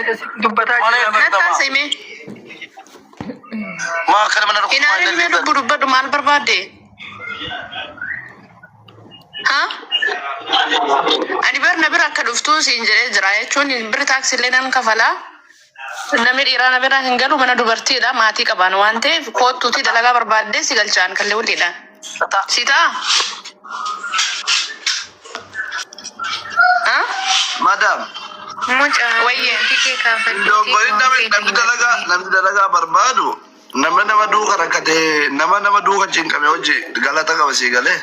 Haasi. Dubbataa jira. Natti haasa'ime. Maa akkana mana Hin aarin mee lubbu dubbadhu maal barbaadde? Ha? Ani bar na bira akka dhuftuu siin jedhee jira jechuun birri taaksii illee nan kafalaa. Namni dhiiraa na bira hin galu mana dubartiidha maatii qabaan waan ta'eef koottuutii dalagaa barbaaddee si galchaan kallee waliidhaan. Si ta'a? Ha? Madam. Mucaa Wayyee. kee kaafadhuutii Doggorin waan namni feetu namni dalagaa himadhu. namni dalagaa barbaadu nama nama duuka rakkate nama nama duuka cinqame hojii galata qaba sii galee.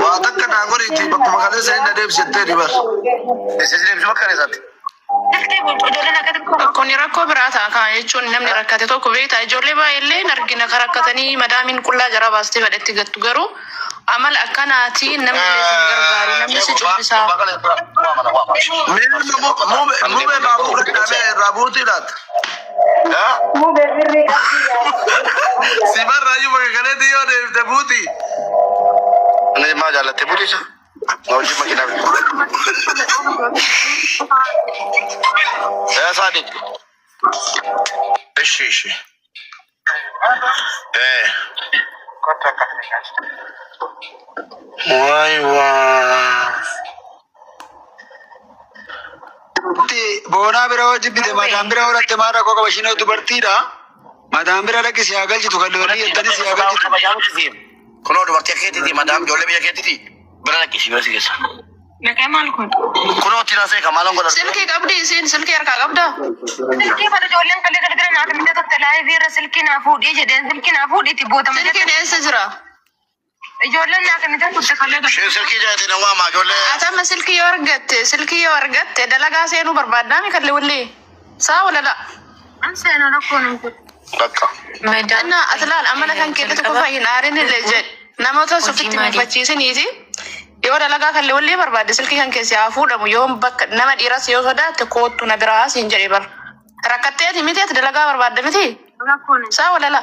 Waa takka naa godhiitti bakkuma kaleessa inni adeemsiftee ni bar. Isin deemsi bakka isaatti. Kun rakkoo biraa ta'a kana jechuun namni rakkate tokko beektaa ijoollee baay'eellee hin argina kan rakkatanii madaamiin qullaa jaraa baastee fedhetti gattu garuu amala akkanaatiin namni illee si hin gargaaru namni si cubbisaa. Mee mubee baabura qabee irraa buutii laata? Mube birrii qabdii yaadda. Si barraayyuu bakka kaleetti yoo deemte buutii. Inni maa jaallattee buutiisa? Hojii makiinaa bitu. Saadiq. Ishi ishi. Waay waa. Boonaa bira hojii bite mataan bira horatte maal rakkoo qaba ishiin dubartiidha. Mataan bira dhaqi si haa galchitu kan loolii jettanii si haa galchitu. Kunoo dubartii keetiiti madaam ijoollee biyya keetiiti bira dhaqisi bira si geessa. Maqaa maal kun? Kunoo itti naasee kan maalan godhan. Silkii qabdi isiin silkii harkaa qabdaa? Silkii fadha ijoolleen kalee galgala naaf hin tokko live irra silkii naa fuudhii jedheen silkii naa fuudhiiti bootama Silkiin eessa jira? Ijoolleen naa kennite turte kalee galgala. Isheen silkii jaalatte na waamaa ijoollee. Ati amma silkii yoo argatte silkii yoo argatte dalagaa seenuu barbaaddaa mi kallee wallee? Saa walala. An seenaa rakkoon hin jiru. Bakka. Inna ati laal amala kan keetti tokko hin aarin illee jedhe namoota ofitti mufachiisiniiti. Yoo dalagaa kallee wallee barbaadde silkii kan keessi haa fuudhamu yoo bakka nama dhiiras yoo sodaatte koottu na biraa siin jedhe bar. Rakkatteeti miti ati dalagaa barbaadde miti. Rakkoon hin Saa walala.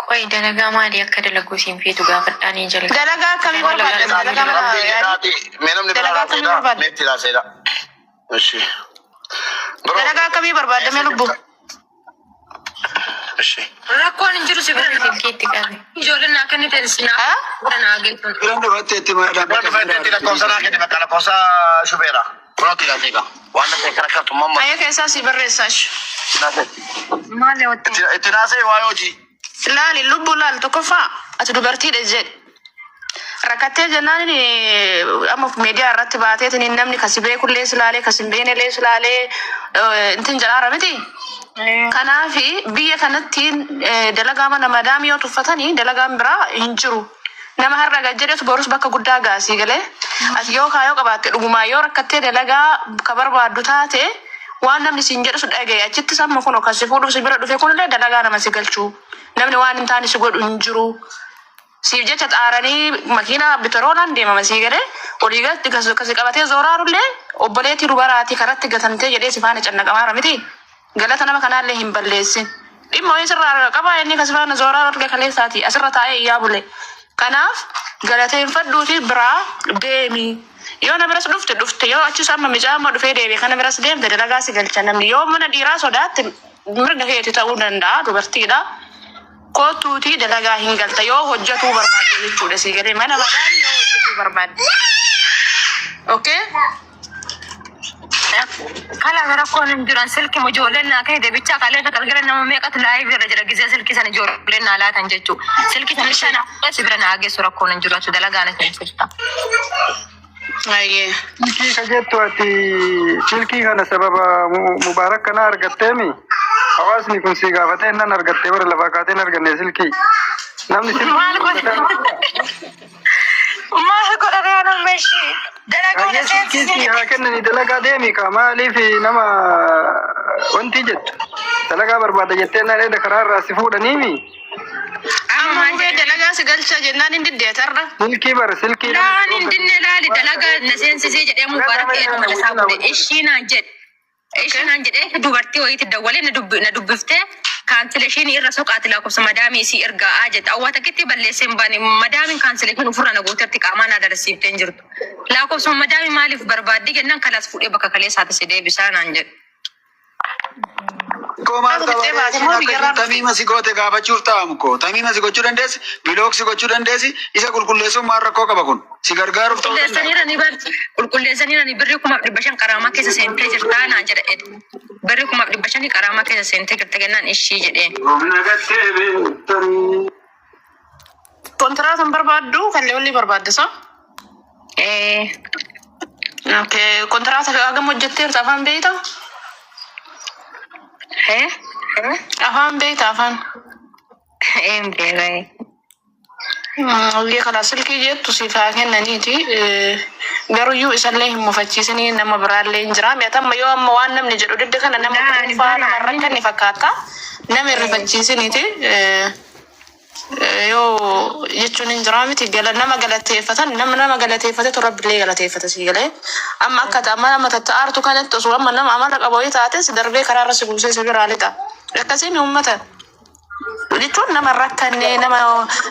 Qoy dalagaa maalii akka dalaguu siin feetu gaafadhaanii jalqaba. Dalagaa akkamii barbaadde? Dalagaa mana yaadii. Mee namni biraa Dalagaa akkamii naaseedha. barbaadde? Mee itti naaseedha. Ishi. Bro. Dalagaa akkamii barbaadde mee lubbu? Ishi. Rakkoon hin jiru si bira. Silkiitti qabe. Ijoolleen naa kennite naa Ha? bira naa geessu. Bira dhufatte itti maadhaan Bira dhufeetti lakkoofsa naa kenni bakka lakkoofsa shubeera. Kunoo itti naaseedha. Waan natti akka rakkatu mamma. Ayya keessaa si barreessaa. Maali hojii? Itti naasee waa'ee hojii. Laali lubbu laal tokkoffaa ati dubartiidha jedhe. Rakkattee jennaan amma miidiyaa irratti baateetiin namni kasi beekullee si laalee kasi hin beeknellee si laalee intin jedhaara miti. Kanaafi biyya kanatti dalagaa mana madaamii yoo tuffatanii dalagaan biraa hin jiru. Nama har'a gad jedhetu borus bakka guddaa gaasii galee ati yoo kaayoo qabaatte dhugumaa yoo rakkattee dalagaa ka barbaaddu taate waan namni siin jedhu si dhagaye achittis amma kun kan si fuudhuuf si bira dhufe kunillee dalagaa nama si galchu namni waan hin taane si godhu hin jiru. Siif jecha xaaranii makiinaa bitaroolaan deemama sii galee olii gadi kasi qabatee zooraarullee obboleettii dubaraatii karatti gatamtee jedhee si faana cannaqamaara miti. Galata nama kanaallee hin balleessin. Dhimma wayii sirraa qabaa inni kasi faana zooraa arge kaleessaati asirra taa'ee iyyaa bule. Kanaaf galateeffadhuuti biraa deemi. Yoo na biras dhufte dhufte yoo achis amma micaa amma dhufee deebi'e kana biras deemte dalagaa si galcha namni yoo mana dhiiraa sodaatte mirga keeti ta'uu danda'a dubartiidha. Kootuutii dalagaa hin galta yoo hojjetuu barbaadde jechuudha si galee mana madaamii yoo hojjetuu barbaadde. Okay? Kala rakkoon hin jiran silkii ijoolleen naa kennite bichaa kalee galgala nama meeqatu live irra jira gizee silkii sana ijoolleen naa laatan jechuudha. Silkii sana bichaa naa si bira naa geessu rakkoon hin jiru ati dalagaa na seensifta. Ayyee. Silkii ka jettu ati silkii kana sababa Mubaarak kana argatteemi. Hawaasni kun si gaafatee nan argattee bara lafaa kaatee hin arganne silkii. Namni silkii Maal godhe? Maal godha re'aan meeshii? Dalagaa na Hayyee silkii seensisee si haa kennani dalagaa deemi ka maaliif nama wanti jettu dalagaa barbaada jettee naan edda karaa irraa si fuudhaniimi. Amma mubee dalagaa si galcha jennaan hin diddeetarra. Silkii bara silkii Laan hin dinne laali dalagaa na seensisee jedhee Mubaarak eedu mana isaa godhe ishii naan jedhe. Ishii naan jedhee dubartii wayiitti dawwalee na dubbiftee Cancellation irra soqaati lakkoofsa madaamii isii ergaa jette. Awwaa takkitti balleessee hin baane madaamiin cancellation ofirra na gootetti qaamaa na darsiiftee hin jirtu. Lakkoofsa madaamii maaliif barbaaddi jennaan kalaas fuudhee bakka kaleessaatti si deebisaa naan jedhe. Koo maal As qaba fixee baate reeshiin moo akka biyyarraa isheen dhufte? tamiima si goote gaafachuuf ta'amu koo tamiima si gochuu dandeessi block si gochuu dandeessi isa qulqulleessuun maal rakkoo qaba kun si gargaaruuf ta'uu danda'a. Qulqulleessaniirani bar qulqulleessaniirani birrii 5,500 qaraamaa keessa seentee jirtaa naan jedha ed. Birrii 5,500 qaraamaa keessa seentee jirta jennaan ishii jedheen. Kontiraata hin barbaaddu kan leewolii barbaaddisa. Ee. Okay. Kontiraata hagam hojjetteerta afaan beeyta? Ee. Afaan beeyta afaan. Een beekaa. Biyya kana silkii jettu siif haa kennaniiti. Garuyyuu isallee hin mufachiisinii nama biraallee hin jira. Mi'a amma yoo amma waan namni jedhu didde kana nama Laani dhuunfaa bara nama rakkanni fakkaata. Nama hin rifachiisiniiti. Yoo jechuun hin jiraa miti gala nama galateeffatan nama nama galateeffatetu rabbillee galateeffata sii galee amma akka amma nama tatta'aartu kanatti osoo amma nama amala qabu wayii taate si darbee karaarra si buusee si biraa lixa akkasiin uummata jechuun nama hin rakkanne nama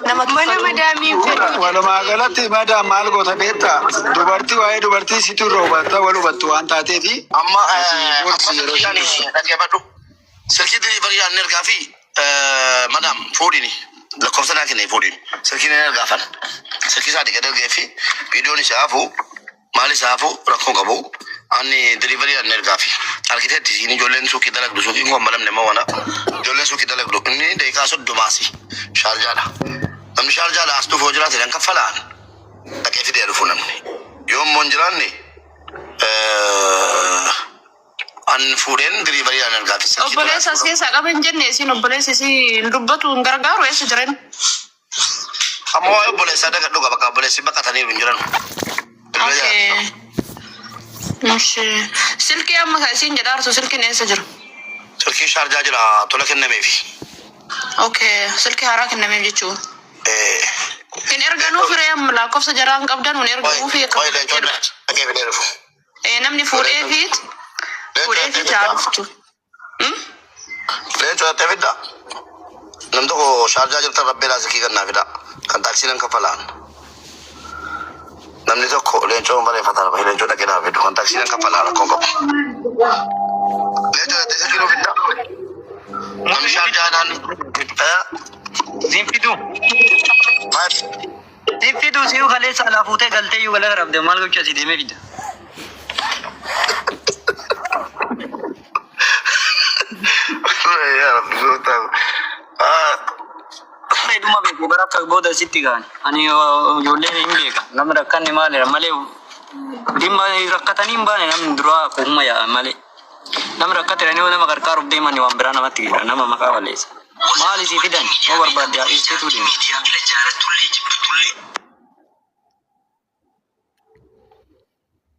nama Mana tuffatu. madaamii fedhuu Walumaa galatti madaam maal goota beektaa dubartii waa'ee dubartii situ irra hubatta wal hubattu waan taateefi Amma ati amma gorsi yeroo silkiidhaan isheen dhaggeeffadhu. Silkii delivery aan ergaa fi madam fuudhini lakkoofsa naa kenne fuudhini. Silkiin inni ergaafan. Silkii isaa dhiqee ergee fi viidiyoon isaa hafu maal isaa hafu rakkoo qabu. Ani delivery aan ergaa fi arkiteekti siin ijoolleen suuqii dalagdu suuqiin kun banamne immoo wana ijoolleen suuqii dalagdu inni daqiiqaa 30si shaarjaadha. Namni shaarjaadha as dhufu yoo jiraate dan kaffalaan dhaqee fidee dhufu namni. Yoo immoo hin jiraanne an fuudheen delivery aan ergaa fi silkii Obboleessa as keessaa qaba hin jenne isiin obboleessa isii hin dubbatu hin gargaaru eessa jiran? Amma waa'ee obboleessaa dagadhu qaba bakka obboleessi baqataniiru hin jiran. Bilbila Okay. jiraatu. Ishi. Silkii amma kan isiin jedhaartu silkiin eessa jira? Silkii shaarjaa jira tola kennameefi. Okay. Silkii haaraa kennameef jechuudha. Hin erganuu firee amma lakkoofsa jaraa hin qabdan hin erganuu fi akka Qoy leencoon dhaqee fidee dhufu. Namni fuudhee fi fuudhee fi haa dhuftu. Leencoo dhattee fidda. Nam tokko shaarjaa jirtan rabbeedhaa silkii kennaa fida. Kan taaksii nan kaffalaan. Namni tokko leencoo bareeffata raba leencoo dhaqee naa fidu. Kan taaksii nan kaffalaa rakkoon qabu. Leencoo dhattee silkii nuu fidda. Namni shaarjaa naan. Siin fiduu. Maal? Siin fiduu si'uu kaleessa alaa fuutee galtee iyyuu galata rabde maal gochuu asii deemee fida. Yaa Rabbi gooftaa. Ah. Dhuma beeku bara akka booda sitti gahan. Ani ijoolleen hin beeka. Namni rakkanne maalidha malee dhimma rakkatanii hin baane namni duraa akkuma yaa'a malee. Namni rakkate yoo nama qarqaaruuf deeman waan biraa namatti geera nama maqaa balleessa. Maal isii fidan yoo barbaadde haa dhiisteetu deema.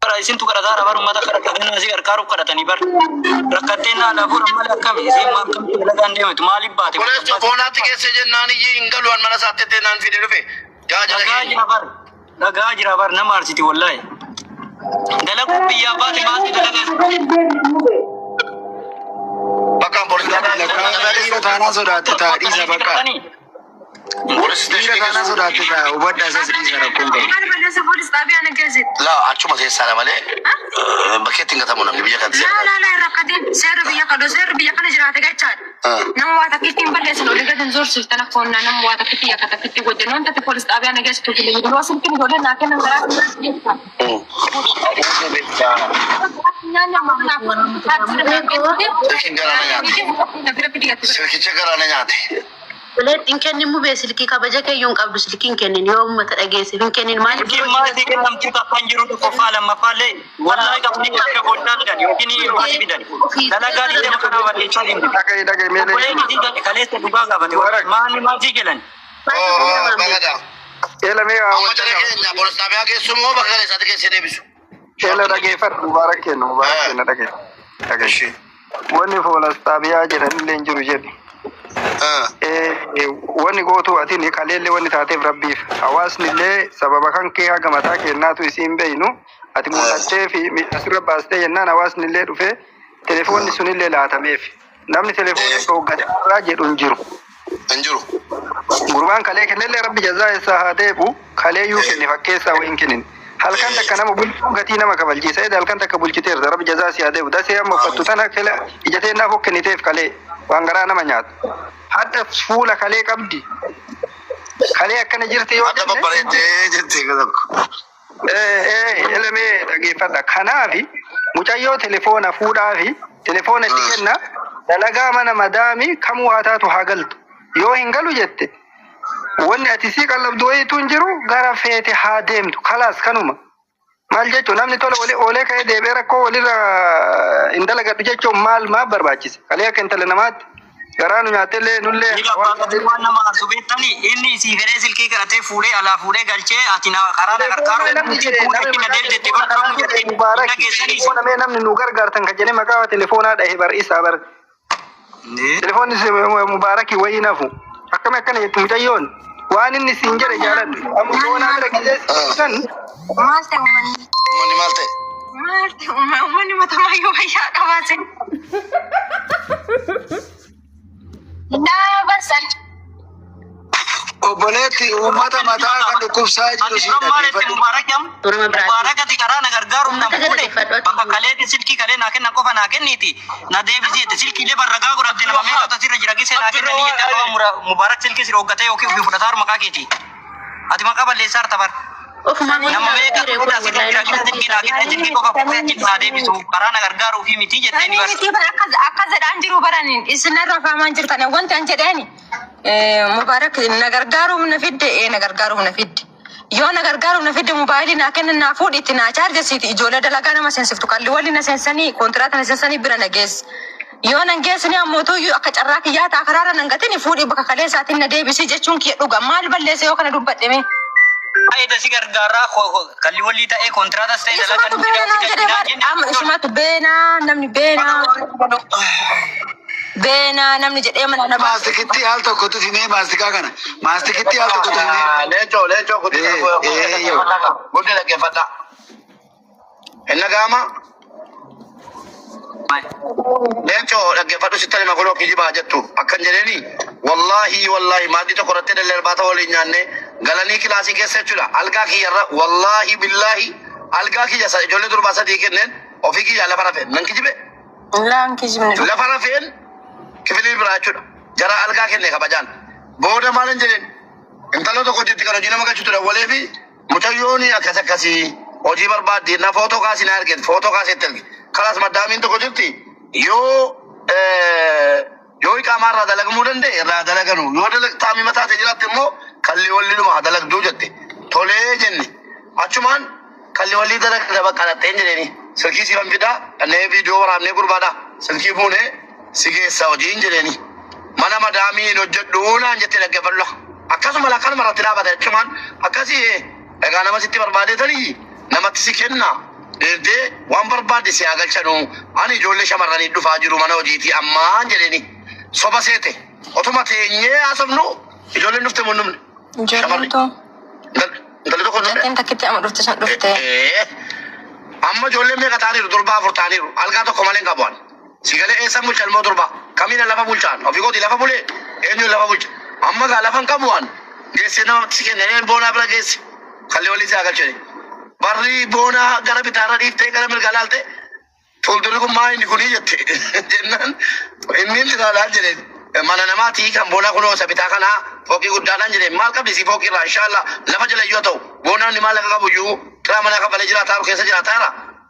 Bara isintu kadhataara bar uummata kadhatanii asii qarqaaruuf kadhatanii bar rakkatteen naa laafuun malee akkami isiin maal akkamitti dalagaan deemtu maaliif baate? Obboleetti foonaatti geesse jennaan iyyii hin galu an mana isaatti ettee naan fide dhufe. Yaa jala Dhagaa keenya. jira bar dhagaa jira bar nama arsiti wallahi. Dalaguu biyyaa baate maaltu dalagaa? Bakka poolisii Lakkaa dhiira taanaan sodaatte taa dhiisa bakka. Poolisii Dhiira taanaan sodaatte taa hubadhaa isas dhiisa rakkoon qabu. Maal balleessa poolis xaabiyaa na geessitu? Laa achuma keessaadha malee bakkeetti hin gatamu namni biyya kanatti. Laa laa laa rakkateen seera biyya kana seerri biyya kana jiraate gachaadha. Nama waa takkitti hin balleessin olii gadi hin zoorsiiftan akka onnaa nama waa takkitti yakka takkitti hojjennu wanta ati poolis xaabiyaa na geessitu filee yeroo silkiin ijoolleen naa kennan garaa jecha. Silkiin garaa na nyaate. Silkicha garaa na nyaate. Buleetti hin kennin mubee silkii kabaja keeyyuu hin qabdu silkii hin kennin yoo uummata dhageesseef hin kennin maaliif Silkiin maal sii kennamtuu takka hin jiru tokkoffaa lammaffaallee wallahi qabanii akka booddaa fidan yookiin baasii fidan. Dalagaa diidama kanaa balleessaa deemte. Dhaga'i dhaga'i mee Obboleen leencoo. isii kaleessa dhugaa gaafate maal maal sii kennan? Bagada. Eela mee haa Amma wal jala keenya poolis xaabiyaa geessu immoo bakka kana isaatti geessee deebisu. Eela dhageeffadhu mubaarak kenna mubaarak kenna dhaga'i. Dhaga'i. Wanni foolas xaabiyaa jedhanillee hin jiru jedhi. Wanni gootu ati ni kaleellee wanni taateef rabbiif hawaasni illee sababa kan kee haga mataa kennaatu isiin beeynu ati mul'attee fi asirra baastee jennaan hawaasni illee dhufee telefoonni sunillee laatameef. Namni telefoona dhooggataa jedhu hin jiru. Hin jiru. Gurbaan kalee kennellee rabbi jazaa isaa haa deebi'u kaleeyyuu kenne fakkeessaa wayiin kennin. Halkan takka nama bulchuu gatii nama kabalchiisa. Eda halkan takka bulchiteerta rabbi jazaa si haa deebi'u. Dasee amma uffattu tana kela ija teennaaf hokkenniteef kalee waan garaa nama nyaatu. Hadha fuula kalee qabdi. Kalee akkana jirti yoo Hadha jenne. babbareeddee jettee tokko. Elemee dhageeffadha. Kanaafi mucayyoo telefoona fuudhaafi telefoona itti kenna dalagaa mana madaami kamuu haa taatu haa galtu. Yoo hin galu jette wanni ati sii qallabdu wayiitu hin jiru gara feete haa deemtu. Kalaas kanuma. Maal jechuun namni tola walii oolee ka'ee deebi'ee rakkoo walirra hin dalagadhu jechuun maal maaf barbaachise? Kalee akka intala namaatti garaa nu nyaattellee nullee Ni gabbaa waan nama arsu beektani inni isii fedhee silkii kadhatee fuudhee alaa fuudhee galchee ati na karaa na gargaaru namni jedhe fuudhee namni na maqaa deemtetti barbaadu jettee hin Mubaarak dhageessanii. telefoona mee namni nu gargaartan kan jedhee maqaa telefoonaa dhahe bar isaa bar telefoonni Mubaarakii wayii nafu akkami akkana jettu mucayyoon waan inni siin jedhe jaaladhu amma boonaa bira gisee san Maal ta'e uummanni? Uummanni maal ta'e? Maal ta'e uummanni matamaa yoo fayyaa qabaate? Laa barsan. Obboleetti uummata mataa kan dhukkubsaa jiru Ati si dura maal itti dhaggeeffadhu. Mubaarak jam? Oroma biraati. Mubaarak ati karaa na gargaaruuf na Uummata fuudhe galateeffadhu ati. bakka kaleeti silkii kalee naa kennan qofa naa kenniiti na deebisi jette silkiilee barragaa godhatte nama meeqatu asirra jira gisee naa kennanii jette akka Mubaarak silkii si dhoggatee yookiin ofii fudhataa maqaa keeti. Ati maqaa balleessaa harta bar. Ofumaa Nama meeqatu fuudhe asirra jira gisee silkii naa kennan silkii qofa fuudhee achi naa deebisu karaa na gargaaruufi miti jettee ni Ani bar. miti bara akkas akkas jedhaan jiru barani isinarra afaamaan jirtan wanti an jedheeni Mubaarak na gargaaruuf na fidde na gargaaruuf na fidde. Yoo na gargaaruuf na fidde mobaayilii naa kennan naa fuudhitti naa chaarjesiiti ijoollee dalagaa nama seensiftu kalli waliin na seensanii kontiraata na seensanii bira na geessi. Yoo nan geessini ammoo tuyyuu akka carraa kiyyaa ta'a karaarra nan gatini fuudhii bakka kalee isaatiin na deebisii jechuun kiyya dhuga maal balleesse yoo kana dubbadhe mee. Baay'ee si gargaaraa kalli walii ta'ee kontiraatas ta'e Isumatu dalagaa beenaa naan jedhee bar amma isumatu beenaa namni beenaa beenaa namni jedhee mana na baase. Maastikitti al tokkotu finee maastikaa kana. Maastikitti al tokkotu finee. Leencoo leencoo guddina Eh, eh, guddina dhaggeeffadha. Inni gaama leencoo dhaggeeffadhu sitti hima kunoo kijibaa jettu akkan jedheeni wallaahi wallaahi maaddii tokko irratti dallee irbaata waliin nyaanne galanii kilaasii keessa jechuudha algaa kiyyarra wallaahi billaahi algaa kiyya ijoollee durbaa sadii kenneen ofii kiyyaa lafa rafeen nan kijibe Laan kijibni dhuga. lafa rafeen kifilii biraa jechuudha jara algaa kenne kabajaan booda maalin jedheen intala tokko jirti kan hojii nama galchitu dawwalee fi mucayyoon akkas akkasii hojii barbaaddi na footoo kaasii na ergeen footoo kaasee itti erge kalaas maddaamiin tokko jirti yoo yoo iqaamaa irraa dalagamuu danda'e irraa dalaganu yoo dalag taamii mataa ta'e jiraatte immoo kalli walli dhuma haa dalagduu jette tolee jenne achumaan kalli wallii dalagda bakka dhaqxeen jedheeni silkii siifan fidaa dhannee viidiyoo waraabnee gurbaadha silkii fuunee si geessa hojiin jedheeni mana madaamii hin hojjedhu naan jette dhaggeeffadhu akkasuma lakkanuma irratti dhaabate achumaan akkasii egaa nama sitti barbaadee tarii namatti si kenna deemtee waan barbaadde si haa galchanu ani ijoollee shamarranii dhufaa jiru mana hojiitii ammaan jedheeni soba seete otuma teenyee haasofnu ijoolleen dhufte moo hin dhufne Ijoolleen shamarri too intalli tokko hin dhufne mucattiin takkitti amma dhufte sun dhufte. Amma ijoolleen meeqa ta'aniiru durbaa afur ta'aniiru algaa tokko malee hin qabu ani. Si galee eessan bulcha ilmoo durbaa kamiina lafa bulchaan ofii kooti lafa bulee eenyuun lafa bulcha amma gaa lafa hin qabu ani geessee nama si kennee boonaa bira geesse kallee walii si haa galchine barri boonaa gara bitaarra dhiiftee gara mirgaa laalte fuuldurri kun maa inni kunii jette jennaan inni ilaalaa jedheen mana namaatii kan boonaa kunoo isa bitaa kanaa fooqii guddaadhaan jedheen maal qabdi si fooqii irraa inshaallah lafa jala iyyuu haa ta'u boonaan ni maallaqa qabu iyyuu kiraa manaa kaffalee jiraataa keessa jiraataara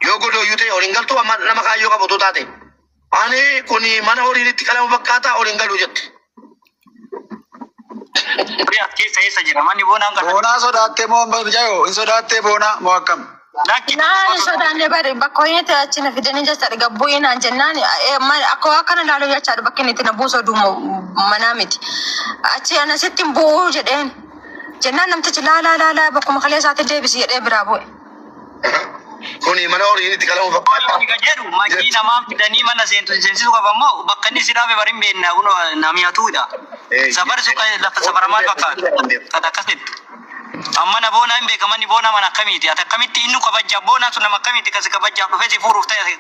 yoo godoo iyyuu ta'e horiin galtuu amma nama kaayyoo qabu utuu taate ani kuni mana horiin itti qalamu fakkaataa horiin galuu jette. As keessa eessa jira manni boonaan kan Boonaa sodaattee moo mucayyoo hin sodaattee boonaa moo akkam? lakki Naan hin sodaanne bari bakka ho'iinatti achi na fidanii jechaadha gabbu'ii naan jennaan akka waa kana ilaalu jechaadha bakki inni itti na buusu oduu manaa miti. Achi ana sitti hin bu'uu jedheen. Jennaan namtichi laalaa laalaa bakkuma kalee isaatti deebisi jedhee biraa bu'e. Kuni mana horiin itti qalamu fakkaata. Kan jedhu makii namaa fidanii mana seentu seensisuu qaba immoo bakka inni si dhaabe bari hin beekna kun namiyatuudha. Safari sun kan lafa safaramaan fakkaata. Kan akkasitti. Amma na boonaa hin beeka manni boonaa mana akkamiiti? Ati akkamitti inni kabajaa boonaa sun nama akkamiiti kasi kabajaaf dhufee si fuudhuuf ta'e.